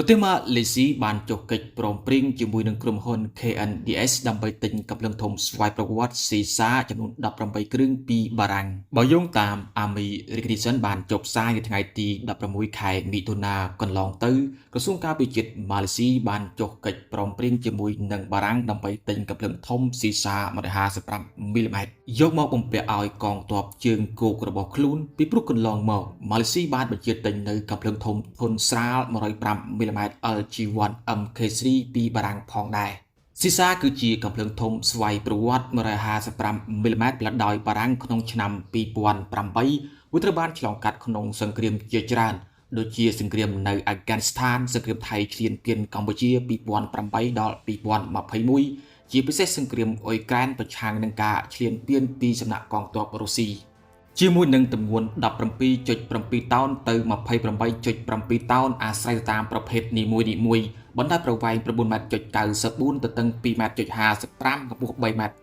ប្រទេសម៉ាឡេស៊ីបានចុះកិច្ចព្រមព្រៀងជាមួយនឹងក្រុមហ៊ុន KNDS ដើម្បីទិញកាំភ្លើងធំស្វ័យប្រវត្តិសេសាចំនួន18គ្រឿងពីបារាំងបើយោងតាម Army Recognition បានចុះផ្សាយនៅថ្ងៃទី16ខែមិថុនាកន្លងទៅក្រសួងការពារជាតិម៉ាឡេស៊ីបានចុះកិច្ចព្រមព្រៀងជាមួយនឹងបារាំងដើម្បីទិញកាំភ្លើងធំសេសា155មីលីម៉ែត្រយកមកបំពាក់ឲ្យកងទ័ពជើងគោករបស់ខ្លួនពីព្រោះកន្លងមកម៉ាឡេស៊ីបានបញ្ជាទិញនៅកាំភ្លើងធំធុនស្រាល105មីលីម៉ែត្រ LG1 MK3 ពីបារាំងផងដែរស៊ីសាគឺជាកាំភ្លើងធំស្វ័យប្រវត្តិ155មីលីម៉ែត្រផលិតដោយបារាំងក្នុងឆ្នាំ2008វាត្រូវបានឆ្លងកាត់ក្នុងសង្គ្រាមជាច្រើនដូចជាសង្គ្រាមនៅអាហ្គានីស្ថានសង្គ្រាមថៃឈ្លានពានកម្ពុជា2008ដល់2021ជាពិសេសសង្គ្រាមអ៊ុយក្រែនប្រឆាំងនឹងការឈ្លានពានពីសំណាក់កងទ័ពរុស្ស៊ីជាមួយនឹងទម្ងន់17.7តោនទៅ28.7តោនអាស្រ័យតាមប្រភេទនីមួយៗបណ្ដោយប្រវែង9.94ម៉ែត្រទៅតឹង2.55ម៉ែត្រកម្ពស់3.2ម៉ែត្រ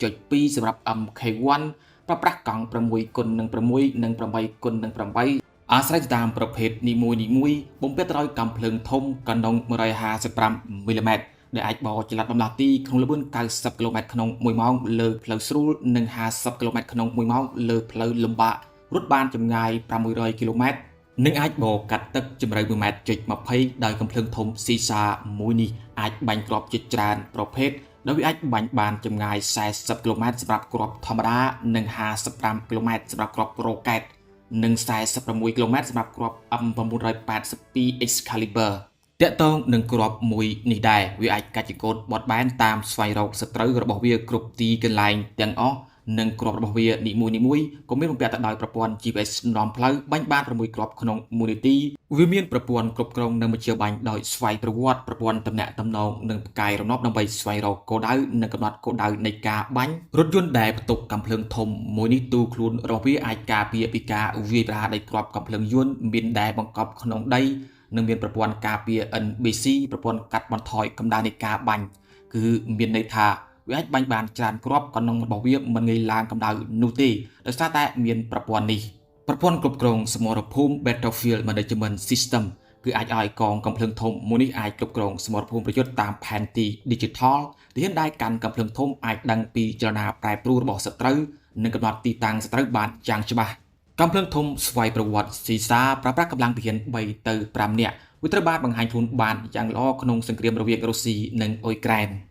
សម្រាប់ MK1 ប្រើប្រាស់កង់6គុណនឹង6និង8គុណនឹង8អាស្រ័យតាមប្រភេទនីមួយៗបំពាក់ទៅដោយកាំភ្លើងធំកាណុង155មីលីម៉ែត្រដែលអាចបោចល័តបំលាស់ទីក្នុងល្បឿន90គីឡូម៉ែត្រក្នុង1ម៉ោងលើផ្លូវស្រួលនិង50គីឡូម៉ែត្រក្នុង1ម៉ោងលើផ្លូវលំបាករត់បានចម្ងាយ600គីឡូម៉ែត្រនិងអាចបរកាត់ទឹកជម្រៅ1ម៉ែត្រចុច20ដោយកំភ្លើងធំស៊ីសាមួយនេះអាចបាញ់គ្រាប់ជាច្រើនប្រភេទដោយវាអាចបាញ់បានចម្ងាយ40គីឡូម៉ែត្រសម្រាប់គ្រាប់ធម្មតានិង55គីឡូម៉ែត្រសម្រាប់គ្រាប់រ៉ុកែតនិង46គីឡូម៉ែត្រសម្រាប់គ្រាប់ M982 Excalibur តាក់ទងនឹងគ្រាប់មួយនេះដែរវាអាចកាច់ចង្កូតបត់បែនតាមស្វែងរកសត្រូវរបស់វាគ្រប់ទីកន្លែងទាំងអស់និងគ្រាប់របស់វានីមួយៗក៏មានបំពាក់ទៅដោយប្រព័ន្ធ GPS នាំផ្លូវបាញ់បាន6គ្រាប់ក្នុង1នាទីវាមានប្រព័ន្ធគ្រប់គ្រងនិងបញ្ជាបាញ់ដោយស្វ័យប្រវត្តិប្រព័ន្ធទំនាក់ទំនងនិងផ្កាយរណបដើម្បីស្វែងរកគោលដៅនិងកំណត់គោលដៅនៃការបាញ់រថយន្តដែលផ្ទុកកាំភ្លើងធំមួយនេះទូខ្លួនរបស់វាអាចការពារពីការវាយប្រហារដោយគ្រាប់កាំភ្លើងយន្តមានដែលបង្កប់ក្នុងដីនិងមានប្រព័ន្ធការពារ NBC ប្រព័ន្ធកាត់បន្ថយកម្ដៅនៃការបាញ់គឺមានន័យថាវាអាចបាញ់បានច្រើនគ្រាប់ក៏នឹងរបស់វាមិនងាយឡើងកម្ដៅនោះទេដោយសារតែមានប្រព័ន្ធនេះប្រព័ន្ធគ្រប់គ្រងសមរភូមិ Battlefield Management System គឺអាចឲ្យកងកំភ្លើងធំមួយនេះអាចគ្រប់គ្រងសមរភូមិប្រយុទ្ធតាមផែនទី Digital ទាហានដែលកាន់កំភ្លើងធំអាចដឹងពីចលនាប្រែប្រួលរបស់សត្រូវនិងកំណត់ទីតាំងសត្រូវបានយ៉ាងច្បាស់កាំភ្លើងធំស្វ័យប្រវត្តិស៊ីសាប្រើប្រាស់កម្លាំងទាហាន3ទៅ5នាក់វាត្រូវបានបង្ហាញខ្លួនបានយ៉ាងល្អក្នុងសង្គ្រាមរវាងរុស្ស៊ីនិងអ៊ុយក្រែន។